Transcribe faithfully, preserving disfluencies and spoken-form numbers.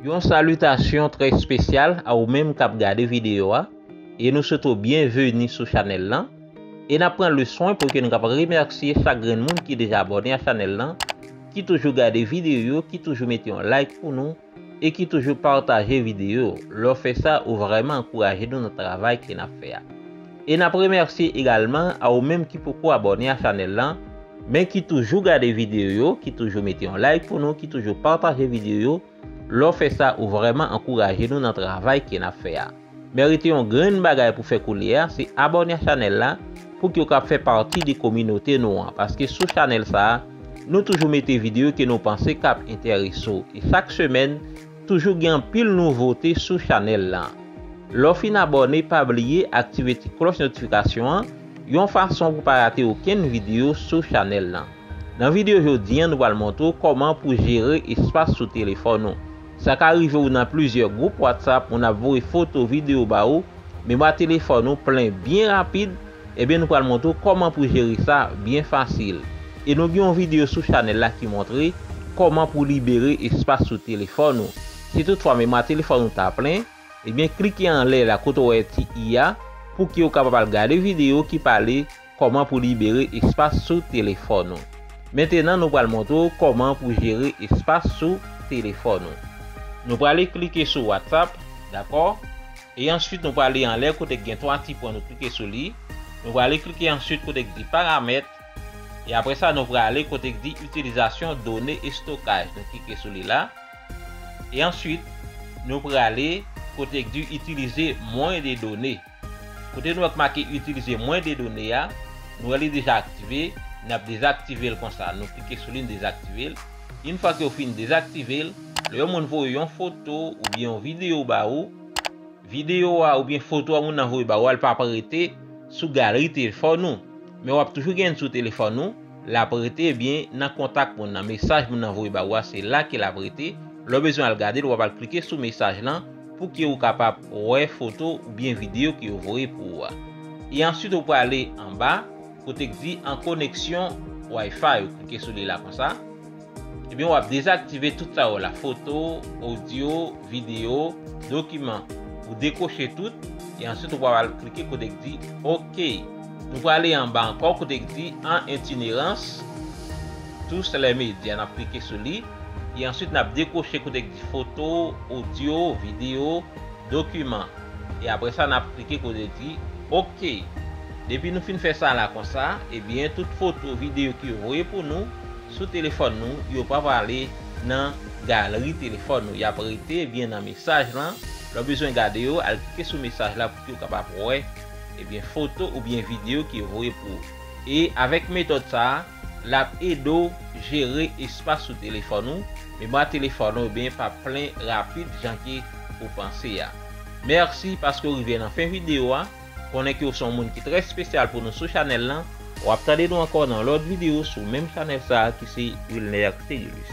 Yon salitasyon trè espesyal a ou menm k ap gade videyo a, e nou swete w byenveni sou chanèl lan. E n ap pran le swen pou ke nou kapab remèsye chak grenn moun ki deja abòne a chanèl lan, ki toujou gade videyo yo, ki toujou mete yon like pou nou, e ki toujou pataje videyo yo. Lè w fè sa, ou vrèman ankouraje nou nan travay ke n ap fè a. E n ap remèsye egalman a ou menm ki poko abòne a chanèl lan, men ki toujou gade videyo yo, ki toujou mete yon like pou nou, ki toujou pataje videyo yo. Lè w fè sa, ou vrèman ankouraje nou nan travay ke n ap fè a. Men rete yon grenn bagay pou fè koulye a, se abòne a chanèl la pou ke w kab fè pati de kominote nou an. Paske sou chanèl sa a, nou toujou mete videyo ke nou panse k ap enterese w. E chak semèn, toujou gen anpil nouvote sou chanèl la. Lè w fin abòne, pa bliye aktive ti klòch notifikasyon an, yon fason pou pa rate okenn videyo sou chanèl lan. Nan videyo jodi a, nou pral montre w kòman pou jere espas sou telefòn ou. Sa ka rive w nan plizyè gwoup WhatsApp, moun ap voye foto, videyo ba ou, memwa telefòn ou plen byen rapid, ebyen nou pral montre w kòman pou jere sa byen fasil. E nou gen yon videyo sou chanèl la ki montre kòman pou libere espas sou telefòn ou. Si toutfwa memwa telefòn ou ta plen, ebyen klike anlè la kote w wè ti i a pou ke w kapab al gade videyo ki pale kòman pou libere espas sou telefòn ou. Mentenan, nou pral montre w kòman pou jere espas sou telefòn ou. Nou prale klike sou WhatsApp, dakò? E answit, nou prale anlè kote k gen twa ti pwen, nou klike sou li. Nou prale klike answit kote k di paramèt. E apre sa, nou prale kote k di itilizasyon done estokaj. Nou klike sou li la. E answit, nou prale kote k di itilize mwen de done. Kote nou wè k make itilize mwen de done a, nou wè li deja aktive, n ap dezaktive l konsa. Nou klike sou li, n dezaktive l. Yon fwa ke w fin dezaktive l, lè yon moun voye yon foto oubyen yon videyo ba ou, videyo a oubyen foto a moun nan voye ba ou a, l p ap rete sou galri telefòn ou. Men w ap toujou gen l sou telefòn ou, l ap rete, ebyen, nan kontak moun nan. Mesaj moun nan voye ba ou a, se la ke l ap rete. Lè w bezwen al gade l, w ap al klike sou mesaj lan pou ke w kapab wè foto oubyen videyo ke yo voye pou ou a. E answit, ou prale anba, kote k di an koneksyon Wi-Fi, ou klike sou li la konsa. Ebyen, w ap dezaktive tout sa yo la, foto, odyo, videyo, dokiman. Ou dekoche tout, e answit ou pral klike kote k di OK. Nou prale anba ankò kote k di an itinerans, tous les médias, n ap klike sou li, e answit n ap dekoche kote k di foto, odyo, videyo, dokiman. E apre sa, n ap klike kote k di OK. Depi nou fin fè sa la konsa, ebyen, tout foto, videyo ke yo voye pou nou sou telefòn nou, yo p ap ale nan galri telefòn nou. Y ap rete, ebyen, nan mesaj lan. Lè w bezwen gade yo, al klike sou mesaj la pou ke w kapab wè, ebyen, foto oubyen videyo ke yo voye pou ou. E avèk metòd sa a, l ap ede w jere espas sou telefòn ou, memwa telefòn ou, ebyen, p ap plen rapid jan ke ou panse a. Mèsi paske w rive nan fen videyo a. Konnen ke w se yon moun ki trè espesyal pou nou sou chanèl lan. W ap tande nou ankò nan lòt videyo sou menm chanèl sa a ki se Wilner Stellus.